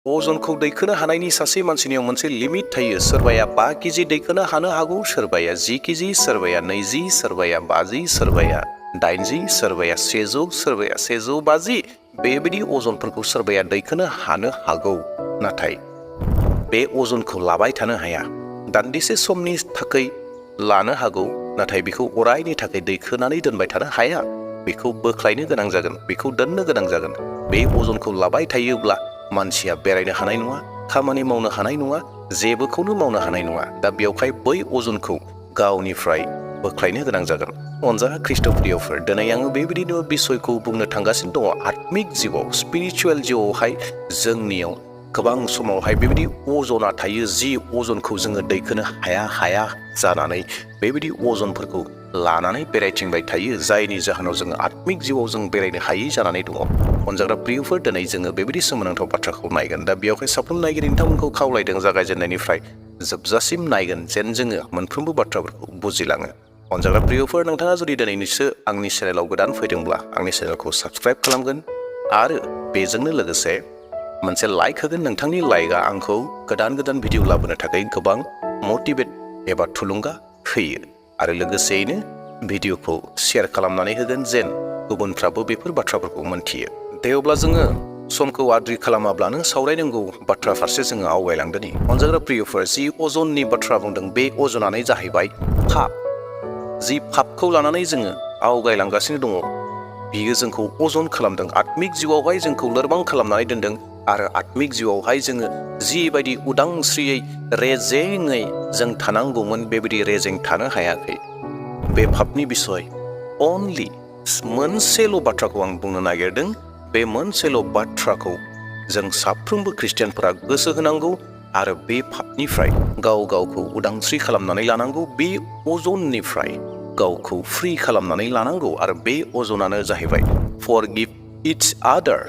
अजनखौ दैखोनो हानायनि सासे मानसिनियाव मोनसे लिमिट थायो। सोरबाया 5 केजि दैखोनो हानो हागौ, सोरबाया 10 केजि, सोरबाया 20, सोरबाया 50, सोरबाया 80, सोरबाया 100, सोरबाया 150। बेबायदि अजनफोरखौ सोरबाया दैखोनो हानो हागौ। नाथाय बे अजनखौ लाबाय थानो हाया। दान्दिसे समनि थाखाय लानो हागौ, नाथाय बेखौ अरायनि थाखाय दैखोनानै दोनबाय थानो हाया। बेखौ बोख्लायनो गोनां जागोन, बेखौ दोननो गोनां जागोन। बे अजनखौ लाबाय थायोब्ला मानसिया बेरायनो हानाय नङा, खामानि मावनो हानाय नङा, जेबोखौनो मावनो हानाय नङा। दा बेवहाय बै अजनखौ गावनिफ्राय बोख्लायनो गोनां जागोन। अनजाना ख्रीष्टप्रियफोर, दिनै आङो बेबायदिनो बिसयखौ बुंनो थांगासिनो दङ। आत्मिक जिउआव, स्पिरिचुवेल जिउआवहाय जोंनियाव गोबां समावहाय बेबायदि अजना थायो, जि अजनखौ जोङो दैखोनो हाया जानानै बेबायदि अजनफोरखौ लानानै बेरायथिंबाय थायो, जायनि जाहोनाव जोङो आत्मिक जिउआव जों बेरायनो हायै जानानै दङ। अनजाग्रा प्रियफोर, दिनै जोङो बेबायदि सोमोनांथाव बाथ्राखौ नायगोन। दा बेवहाय साफ्रोम नायगिरि नोंथांमोनखौ खावलायदों, जागायजेननायनिफ्राय जोबजासिम नायगोन, जेन जोङो मोनफ्रोमबो बाथ्राफोरखौ बुजिलाङो। अनजाग्रा प्रियफोर, नोंथाङा जुदि दिनैनिसो आंनि चेनेलाव गोदान फैदोंब्ला आंनि चेनेलखौ साबस्क्राइब खालामगोन आरो बेजोंनो लोगोसे मोनसे लाइक होगोन। नोंथांनि लाइकआ आंखौ गोदान भिडिअ लाबोनो थाखाय गोबां मटिभेट एबा थुलुंगा होयो। आरो लोगोसेयैनो भिडिअखौ शेयार खालामनानै होगोन, जेन गुबुनफ्राबो बेफोर बाथ्राफोरखौ मोनथियो। दे अब्ला जोङो समखौ आद्रि खालामाब्लानो सावरायनांगौ बाथ्रा फारसे जोङो आवगायलांदोनि। अनजाग्रा प्रियफोर, जि अजननि बाथ्रा बुंदों, बे अजनानो जाहैबाय पाप। जि पापखौ लानानै जोङो आवगायलांगासिनो दङ, बियो जोंखौ अजन खालामदों। आत्मिक जिउआवहाय जोंखौ लोरबां खालामनानै दोनदों। आरो आत्मिक जिउआवहाय जोङो जिबायदि उदांस्रियै रेजेङै जों थानांगौमोन, बेबायदि रेजें थानो हायाखै। बे पापनि बिसय अनलि मोनसेल' बाथ्राखौ आं बुंनो नागिरदों। बे मोनसेल' बाथ्राखौ जों साफ्रोमबो ख्रिस्टियानफोरा गोसो होनांगौ आरो बे पापनिफ्राय गावखौ उदांस्रि खालामनानै लानांगौ। बे अजननिफ्राय गावखौ फ्रि खालामनानै लानांगौ। आरो बे अजनानो जाहैबाय फरगिभ इच आदार।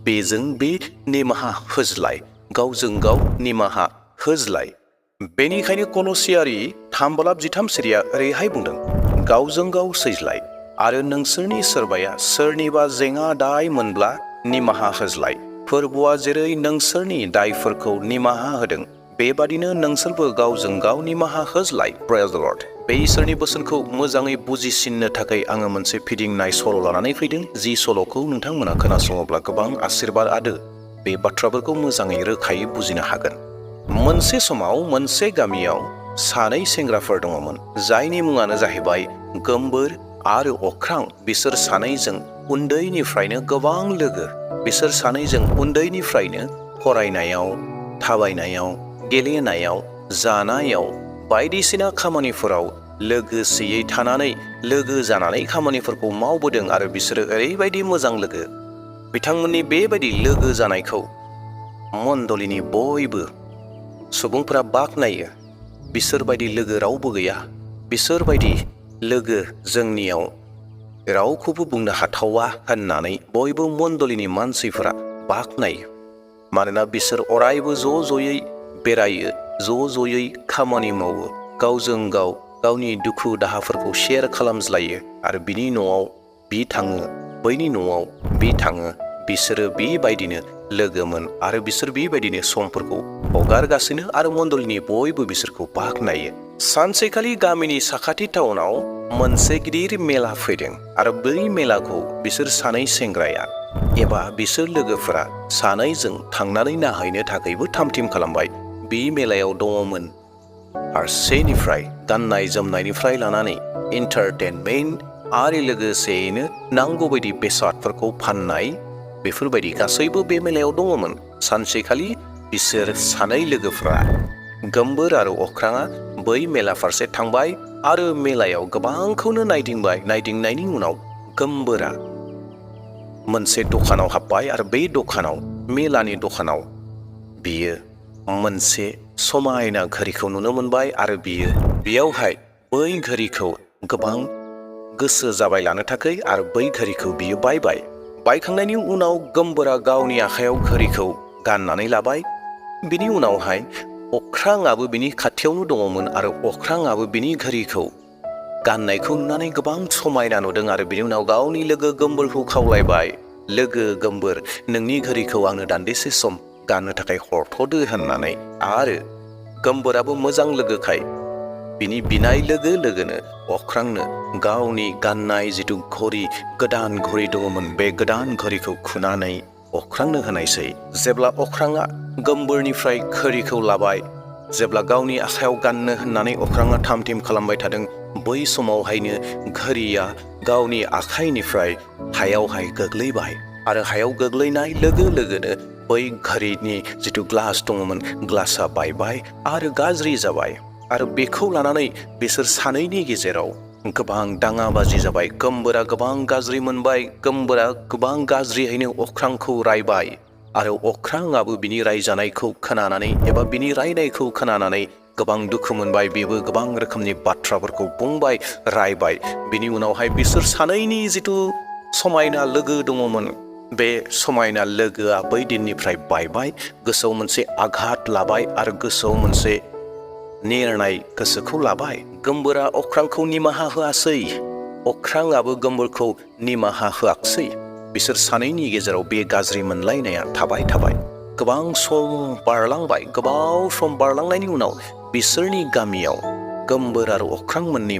बेजों बे निमाहा होज्लाय, गावजों गाव निमाहा होज्लाय। बेनिखायनो कलसियारि 3:13 ओरैहाय बुंदों, गावजों गाव सैज्लाय आरो नोंसोरनि सोरबाया सोरनिबा जेंना दाय मोनब्ला निमाहा होज्लाय। फोरबुआ जेरै नोंसोरनि दायफोरखौ निमाहा होदों, बेबादिनो नोंसोरबो गावजों गाव निमाहा होज्लाय। प्रेज द लर्ड। बे इसोरनि बोसोनखौ मोजाङै बुजिसिननो थाखाय आङो मोनसे फिदिंनाय सल' लानानै फैदों। जि सल'खौ नोंथांमोना खोनासङोब्ला गोबां आशीर्बाद आरो बे बाथ्राफोरखौ मोजाङै रोखायै बुजिनो हागोन। मोनसे समाव मोनसे गामियाव सानै सेंग्राफोर दङमोन, जायनि मुङानो जाहैबाय गोमबोर आरो अख्रां। बिसोर सानैजों उन्दैनिफ्रायनो गोबां लोगो। बिसोर सानैजों उन्दैनिफ्रायनो फरायनायाव, थाबायनायाव, गेलेनायाव, जानायाव, बायदिसिना खामानिफोराव लोगोसेयै थानानै, लोगो जानानै खामानिफोरखौ मावबोदों। आरो बिसोरो ओरैबायदि मोजां लोगो। बिथांमोननि बेबायदि लोगो जानायखौ मण्डलिनि बयबो सुबुंफोरा बाख्नायो। बिसोरबायदि लोगो रावबो गैया। बिसोरबायदि लोगो जोंनियाव रावखौबो बुंनो हाथावा होननानै बयबो मण्डलिनि मानसिफोरा बाख्नायो। मानोना बिसोर अरायबो ज'ज'यै बेरायो, ज'ज'यै खामानि मावो, गावजों गाव गावनि दुखु दाहाफोरखौ शेयार खालामज्लायो। आरो बिनि न'आव बि थाङो, बैनि न'आव बि थाङो। बिसोरो बेबायदिनो लोगोमोन आरो बिसोर बेबायदिनो समफोरखौ हगारगासिनो आरो मण्डलिनि बयबो बिसोरखौ बाख्नायो। सानसेखालि गामिनि साखाथि टाउनाव मोनसे गिदिर मेला फैदों। आरो बै मेलाखौ बिसोर सानै सेंग्राया एबा बिसोर लोगोफोरा सानैजों थांनानै नायहैनो थाखायबो थामथिम खालामबाय। बे मेलायाव दङमोन फारसेनिफ्राय गाननाय जोमनायनिफ्राय लानानै एन्टारटेनमेन्ट आरो लोगोसेयैनो नांगौ बायदि बेसादफोरखौ फाननाय, बेफोरबायदि गासैबो बे मेलायाव दङमोन। सानसेखालि बिसोर सानै लोगोफ्रा, गोमबोर आरो अख्राङा, बै मेला फारसे थांबाय आरो मेलायाव गोबांखौनो नायदिंबाय। नायदिंनायनि उनाव गोमबोरा मोनसे दखानाव हाबबाय आरो बे दखानाव, मेलानि दखानाव, बियो मोनसे समायना घड़ीखौ नुनो मोनबाय। आरो बियो बेयावहाय बै घड़ीखौ गोबां गोसो जाबाय लानो थाखाय। आरो बै घड़ीखौ बियो बायबाय। बायखांनायनि उनाव गोमबोरा गावनि आखायाव घड़ीखौ गाननानै लाबाय। बिनि उनावहाय अख्राङाबो बिनि खाथियावनो दङमोन आरो अख्राङाबो बिनि घड़ीखौ गाननायखौ नुनानै गोबां समायना नुदों। आरो बिनि उनाव गावनि लोगो गोमबोरखौ खावलायबाय, लोगो गोमबोर, नोंनि घड़ीखौ आंनो दान्दिसे सम गाननो थाखाय हरथ'दो होननानै। आरो गोमबोराबो मोजां लोगोखाय बिनि बिनाय लोगो लोगोनो अख्रांनो गावनि गाननाय जिथु घड़ी, गोदान घड़ी दङमोन, बे गोदान घड़ीखौ खुनानै अख्रांनो होनायसै। जेब्ला अख्राङा गोमबोरनिफ्राय घड़ीखौ लाबाय, जेब्ला गावनि आखायाव गाननो होननानै अख्राङा थाम थिम खालामबाय थादों, बै समावहायनो घड़ीया गावनि आखाइनिफ्राय हायावहाय गोग्लैबाय। आरो हायाव गोग्लैनाय लोगो लोगोनो बै घड़ीनि जिथु ग्लास दङमोन, ग्लासा बायबाय आरो गाज्रि जाबाय। आरो बेखौ लानानै बिसोर सानैनि गेजेराव गोबां दाङाबाजि जाबाय। गोमबोरा गोबां गाज्रि मोनबाय, गोमबोरा गोबां गाज्रियैनो अख्रांखौ रायबाय। आरो अख्राङाबो बिनि रायजानायखौ खोनानानै एबा बिनि रायनायखौ खोनानानै गोबां दुखु मोनबाय। बेबो गोबां रोखोमनि बाथ्राफोरखौ बुंबाय, रायबाय। बिनि उनावहाय बिसोर सानैनि जिथु समायना लोगो दङमोन, बे समायना लोगोआ बै दिननिफ्राय बायबाय। गोसोआव मोनसे आघात लाबाय आरो गोसोआव मोनसे नेरनाय गोसोखौ लाबाय। गोमबोरा अख्रांखौ निमाहा होआसै, अख्राङाबो गोमबोरखौ निमाहा होआखसै। बिसोर सानैनि गेजेराव बे गाज्रि मोनलायनाया थाबाय। गोबां सम बारलांबाय। गोबाव सम बारलांनायनि उनाव बिसोरनि गामियाव गोमबोर आरो अख्रां मोननि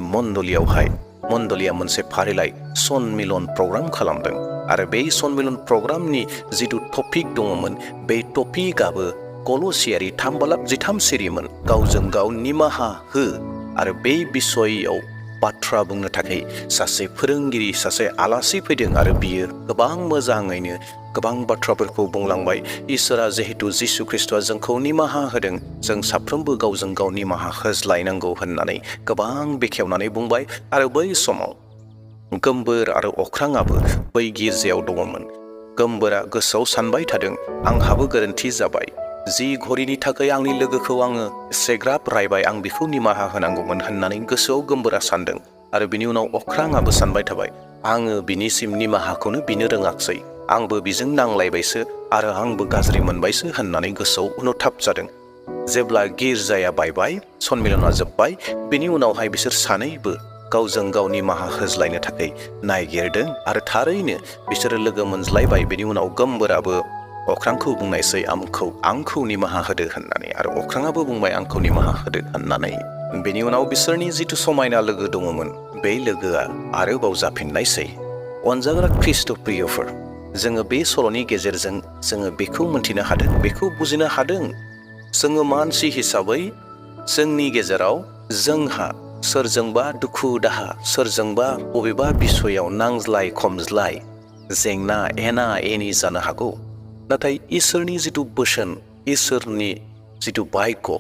मण्डलिया मोनसे फारिलाइ सनमिलन प्रग्राम खालामदों। आरो बे सनमिलन प्रग्रामनि जिथु टपिक दङमोन, बे टपिकआबो कलसियारि 3:13 सिरिमोन, गावजों गाव निमाहा हो। आरो बे बिसयआव बाथ्रा बुंनो थाखाय सासे फोरोंगिरि, सासे आलासि फैदों। आरो बियो गोबां मोजाङैनो गोबां बाथ्राफोरखौ बुंलांबाय। इसोरा जिहेतु जिसु ख्रिस्ट'आ जोंखौ निमाहा होदों, जों साफ्रोमबो गावजों गाव निमाहा होज्लायनांगौ होननानै गोबां बेखेवनानै बुंबाय। आरो बै समाव गोमबोर आरो अख्राङाबो बै गिर्जायाव दङमोन। गोमबोरा गोसोआव सानबाय थादों, आंहाबो गोरोन्थि जाबाय। जि घड़ीनि थाखाय आंनि लोगोखौ आङो एसेग्राब रायबाय, आं बिखौ निमाहा होनांगौमोन होननानै गोसोआव गोमबोरा सानदों। आरो बिनि उनाव अख्राङाबो सानबाय थाबाय, आङो बिनिसिम निमाहाखौनो बिनो रोङाखसै, आंबो बिजों नांलायबायसो आरो आंबो गाज्रि मोनबायसो होननानै गोसोआव अनुताप जादों। जेब्ला गिर्जाया बायबाय, सनमिलना जोब्बाय, बिनि उनावहाय बिसोर सानैबो गावजों गाव निमाहा होज्लायनो थाखाय नायगिरदों। आरो थारैनो बिसोरो लोगो मोनज्लायबाय। बिनि उनाव गोमबोराबो अख्रांखौ बुंनायसै, आंखौ निमाहा होदो होननानै। आरो अख्राङाबो बुंबाय, आंखौ निमाहा होदो होननानै। बेनि उनाव बिसोरनि जिथु समायना लोगो दङमोन, बे लोगोआ आरोबाव जाफिननायसै। अनजाग्रा ख्रिस्ट' प्रियफोर, जोङो बे सल'नि गेजेरजों जोङो बेखौ मोनथिनो हादों, बेखौ बुजिनो हादों, जोङो मानसि हिसाबै जोंनि गेजेराव जोंहा सोरजोंबा दुखु दाहा, सोरजोंबा बबेबा बिसयाव नांज्लाय खमज्लाय, जेंना एना एनि जानो हागौ। नाथाय इसोरनि जिथु बोसोन, इसोरनि जिथु बायग',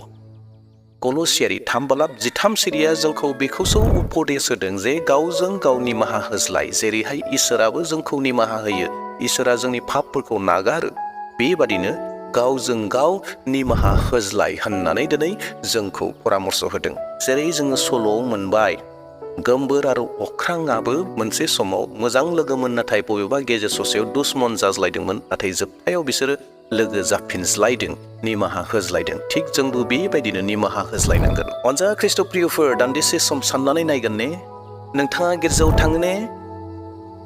कलसियारि 3:13 सिरिया जोंखौ बेखौसो उपदेश होदों जे गावजों गाव निमाहा होज्लाय। जेरैहाय इसोराबो जोंखौ निमाहा होयो, इसोरा जोंनि पापफोरखौ नागारो, बेबादिनो गावजों गाव निमाहा होज्लाय होननानै दिनै जोंखौ परामर्श होदों। जेरै जोङो सल'आव मोनबाय, गोमबोर आरो अख्राङाबो मोनसे समाव मोजां लोगोमोन, नाथाय बबेबा गेजेर ससेयाव दुश्मन जाज्लायदोंमोन। नाथाय जोबथायाव बिसोरो लोगो जाफिनज्लायदों, निमाहा होज्लायदों। थिग जोंबो बेबायदिनो निमाहा होज्लायनांगोन। अनजा ख्रिस्ट' प्रियफोर, दान्दिसे सम साननानै नायगोन ने? नोंथाङा गिर्जायाव थाङो ने?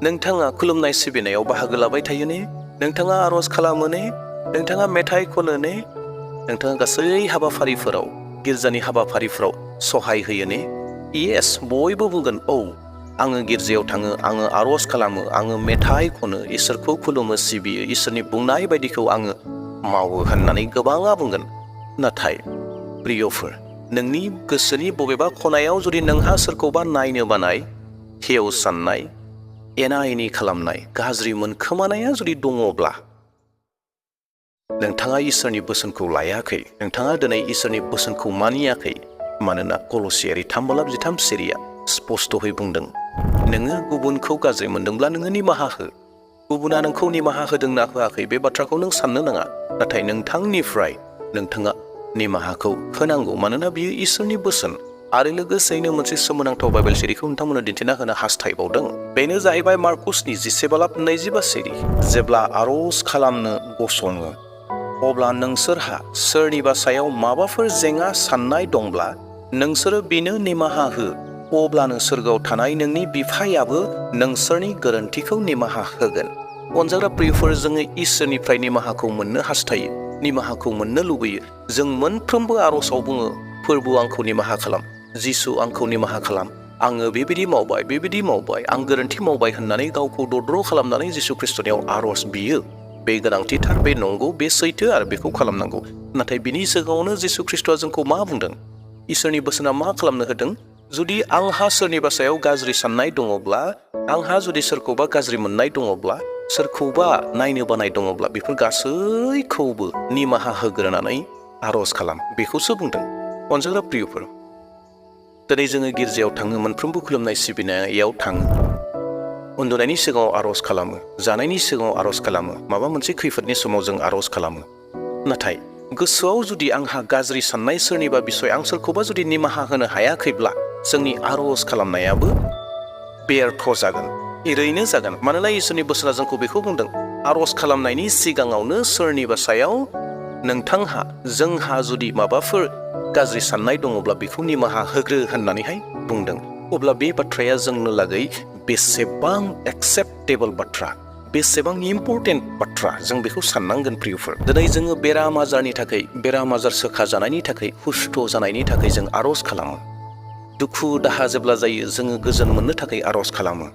नोंथाङा खुलुमनाय सिबिनायाव बाहागो लाबाय थायो ने? नोंथाङा आर'ज खालामो ने? नोंथाङा मेथाइ खनो ने? नोंथाङा गासै हाबाफारिफोराव, गिर्जानि हाबाफारिफोराव सहाय होयो ने? येस, बयबो बुंगोन, औ, आङो गिर्जायाव थाङो, आङो आर'ज खालामो, आङो मेथाइ खनो, इसोरखौ खुलुमो, सिबियो, इसोरनि बुंनाय बायदिखौ आङो मावो होननानै गोबाङा बुंगोन। नाथाय प्रियफोर, नोंनि गोसोनि बबेबा खनायाव जुदि नोंहा सोरखौबा नायनो बानाय, हेव साननाय, एना एनि खालामनाय, गाज्रि मोनखोमानाया जुदि दङब्ला, नोंथाङा इसोरनि बोसोनखौ लायाखै, नोंथाङा दिनै इसोरनि बोसोनखौ मानियाखै। मानोना कलसियारि 3:13 सिरिया स्पष्टयै बुंदों, नोङो गुबुनखौ गाज्रि मोनदोंब्ला नोङो निमाहा हो। गुबुना नोंखौ निमाहा होदोंना होआखै बे बाथ्राखौ नों साननो नाङा, नाथाय नोंथांनिफ्राय नोंथाङा निमाहाखौ होनांगौ, मानोना बियो इसोरनि बोसोन। आरो लोगोसेयैनो मोनसे सोमोनांथाव बाइबेल सिरिखौ नोंथांमोननो दिन्थिना होनो हास्थायबावदों। बेनो जाहैबाय मार्कुसनि 17:22 सिरि। जेब्ला आर'ज खालामनो गसङो, अब्ला नोंसोरहा सोरनिबा सायाव माबाफोर जेंना साननाय दंब्ला नोंसोरो बिनो निमाहा हो, अब्लानो सोरगोआव थानाय नोंनि बिफायाबो नोंसोरनि गोरोन्थिखौ निमाहा होगोन। अनजाग्रा प्रियफोर, जोङो इसोरनिफ्राय निमाहाखौ मोननो हास्थायो। निमाहाखौ मोननो लुबैयो। जों मोनफ्रोमबो आर'जआव बुङो, फोरबु आंखौ निमाहा खालाम, जिसु आंखौ निमाहा खालाम, आङो बेबायदि मावबाय, आं गोरोन्थि मावबाय होननानै गावखौ दद्र' खालामनानै जिसु ख्रिस्ट'नियाव आर'ज बियो। बे गोनांथिथार, बे नंगौ, बे सैथो आरो बेखौ खालामनांगौ। नाथाय बिनि सिगाङावनो जिसु ख्रिस्ट'आ जोंखौ मा बुंदों? इसोरनि बोसोना मा खालामनो होदों? जुदि आंहा सोरनिबा सायाव गाज्रि साननाय दङब्ला, आंहा जुदि सोरखौबा गाज्रि मोननाय दङब्ला, सोरखौबा नायनो बानाय दङब्ला, बेफोर गासैखौबो निमाहा होग्रोनानै आर'ज खालाम, बेखौसो बुंदों। अनजाग्रा प्रियफोर, दिनै जोङो गिर्जायाव थाङो, मोनफ्रोमबो खुलुमनाय सिबिनायाव थाङो, उन्दुनायनि सिगाङाव आर'ज खालामो, जानायनि सिगाङाव आर'ज खालामो, माबा मोनसे खैफोदनि समाव जों आर'ज खालामो। नाथाय गोसोआव जुदि आंहा गाज्रि साननाय सोरनिबा बिसय, आं सोरखौबा जुदि निमाहा होनो हायाखैब्ला, जोंनि आर'ज खालामनायाबो बेर्थ जागोन, ओरैनो जागोन। मानोना इसोरनि बोसोना जोंखौ बेखौ बुंदों, आर'ज खालामनायनि सिगाङावनो सोरनिबा सायाव नोंथांहा, जोंहा जुदि माबाफोर गाज्रि साननाय दङब्ला बेखौ निमाहा होग्रो होननानैहाय बुंदों। अब्ला बे बाथ्राया जोंनो लागै बेसेबां एक्सेप्टेबल बाथ्रा, बेसेबां इम्परटेन्ट बाथ्रा, जों बेखौ साननांगोन प्रियफोर। दिनै जोङो बेराम आजारनि थाखाय, बेराम आजार सोखाजानायनि थाखाय, हुस्थ' जानायनि थाखाय जों आर'ज खालामो। दुखु दाहा जेब्ला जायो, जोङो गोजोन मोननो थाखाय आर'ज खालामो।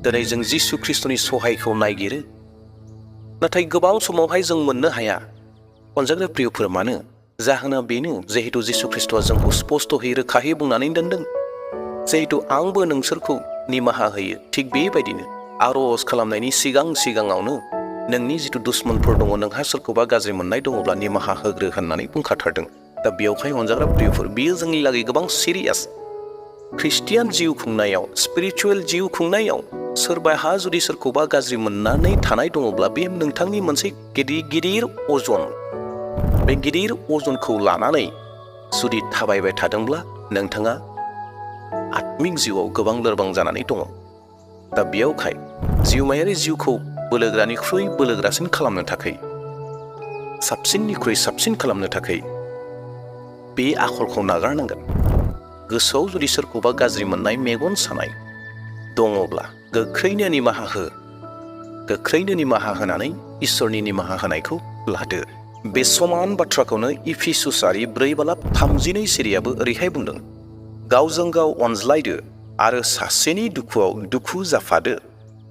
दिनै जों जिसु ख्रिस्ट'नि सहायखौ नायगिरो, नाथाय गोबां समावहाय जों मोननो हाया। अनजाग्रा प्रियफोर, मानो? जाहोना बेनो, जिहेतु जिसु ख्रिस्ट'आ जोंखौ स्पष्टहै रोखायै बुंनानै दोनदों, जिहेतु आंबो नोंसोरखौ निमाहा होयो, थिग बेबायदिनो आर'ज खालामनायनि सिगाङावनो नोंनि जिथु दुश्मनफोर दङ, नोंहा सोरखौबा गाज्रि मोननाय दङब्ला निमाहा होग्रो होननानै बुंखाथारदों। दा बेयावहाय अनजाग्रा प्रियफोर, बियो जोंनि लागै गोबां सिरियास। ख्रिस्टियान जिउ खुंनायाव, स्पिरिचुवेल जिउ खुंनायाव, सोरबाहा जुदि सोरखौबा गाज्रि मोननानै थानाय दङब्ला, बे नोंथांनि मोनसे गिदिर अजन। बे गिदिर अजनखौ लानानै जुदि थाबायबाय थादोंब्ला, नोंथाङा आत्मिक जिउआव गोबां लोरबां जानानै दङ। दा बेयावहाय जिउमायारि जिउखौ बोलोग्रानिख्रुइ बोलोग्रासिन खालामनो थाखाय, साबसिननिख्रुइ साबसिन खालामनो थाखाय बे आखलखौ नागारनांगोन। गोसोआव जुदि सोरखौबा गाज्रि मोननाय, मेगन सानाय दङब्ला गोख्रैनो निमाहा होनानै इसोरनि निमाहा होनायखौ लादो। बे समान बाथ्राखौनो इफिसुसारि 4:32 सिरियाबो ओरैहाय बुंदों, गावजों गाव अनज्लायदो आरो सासेनि दुखुआव दुखु जाफादो,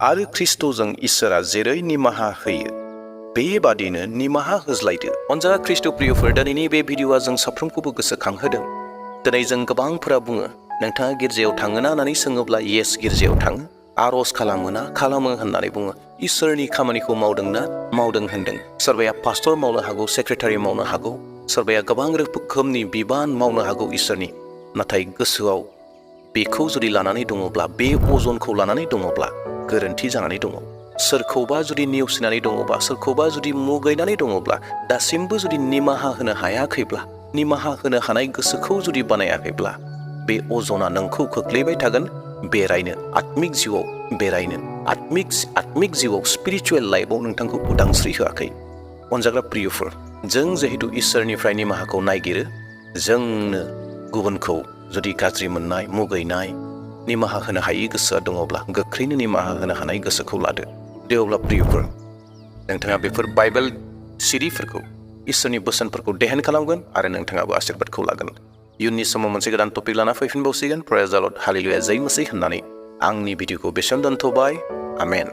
आरो ख्रिस्ट'जों इसोरा जेरै निमाहा होयो बेबादिनो निमाहा होज्लायदो। अनजाग्रा ख्रिस्ट' प्रियफोर, दिनैनि बे भिडिअ'आ जों साफ्रोमखौबो गोसोखांहोदों। दिनै जों गोबांफोरा बुङो, नोंथाङा गिर्जायाव थाङोना होननानै सोङोब्ला, येस, गिर्जायाव थाङो। आर'ज खालामोना? खालामो होननानै बुङो। इसोरनि खामानिखौ मावदोंना? मावदों होनदों। सोरबाया पास्टर मावनो हागौ, सेक्रेटारि मावनो हागौ, सोरबाया गोबां रोखोमनि बिबान मावनो हागौ इसोरनि। नाथाय गोसोआव बेखौ जुदि लानानै दङब्ला, बे अजनखौ लानानै दङब्ला, गोरोन्थि जानानै दङ। सोरखौबा जुदि नेवसिनानै दङब्ला, सोरखौबा जुदि मुगैनानै दङब्ला, दासिमबो जुदि निमाहा होनो हायाखैब्ला, निमाहा होनो हानाय गोसोखौ जुदि बानायाखैब्ला, बे अजना नोंखौ खोख्लैबाय थागोन बेरायनो, आत्मिक जिउआव बेरायनो, आत्मिक जिउआव, स्पिरिचुवेल लाइफआव नोंथांखौ उदांस्रि होआखै। अनजाग्रा प्रियफोर, जों जिहेतु इसोरनिफ्राय निमाहाखौ नायगिरो, जोंनो गुबुनखौ जुदि गाज्रि मोननाय, मुगैनाय, निमाहा होनो हायि गोसोआ दङब्ला, गोख्रैनो निमाहा होनो हानाय गोसोखौ लादो। दे अब्ला प्रियफोर, नोंथाङा बेफोर बाइबेल सिरिफोरखौ, इसोरनि बोसोनफोरखौ देहेन खालामगोन आरो नोंथाङाबो आशीर्बादखौ लागोन। इयुननि समाव मोनसे गोदान टपिक लाना फैफिनबावसिगोन। प्रेज द लर्ड, हालेलुया, जै मसीह होननानै आंनि भिडिअखौ बेसेयावनो दोनथ'बाय। आमेन।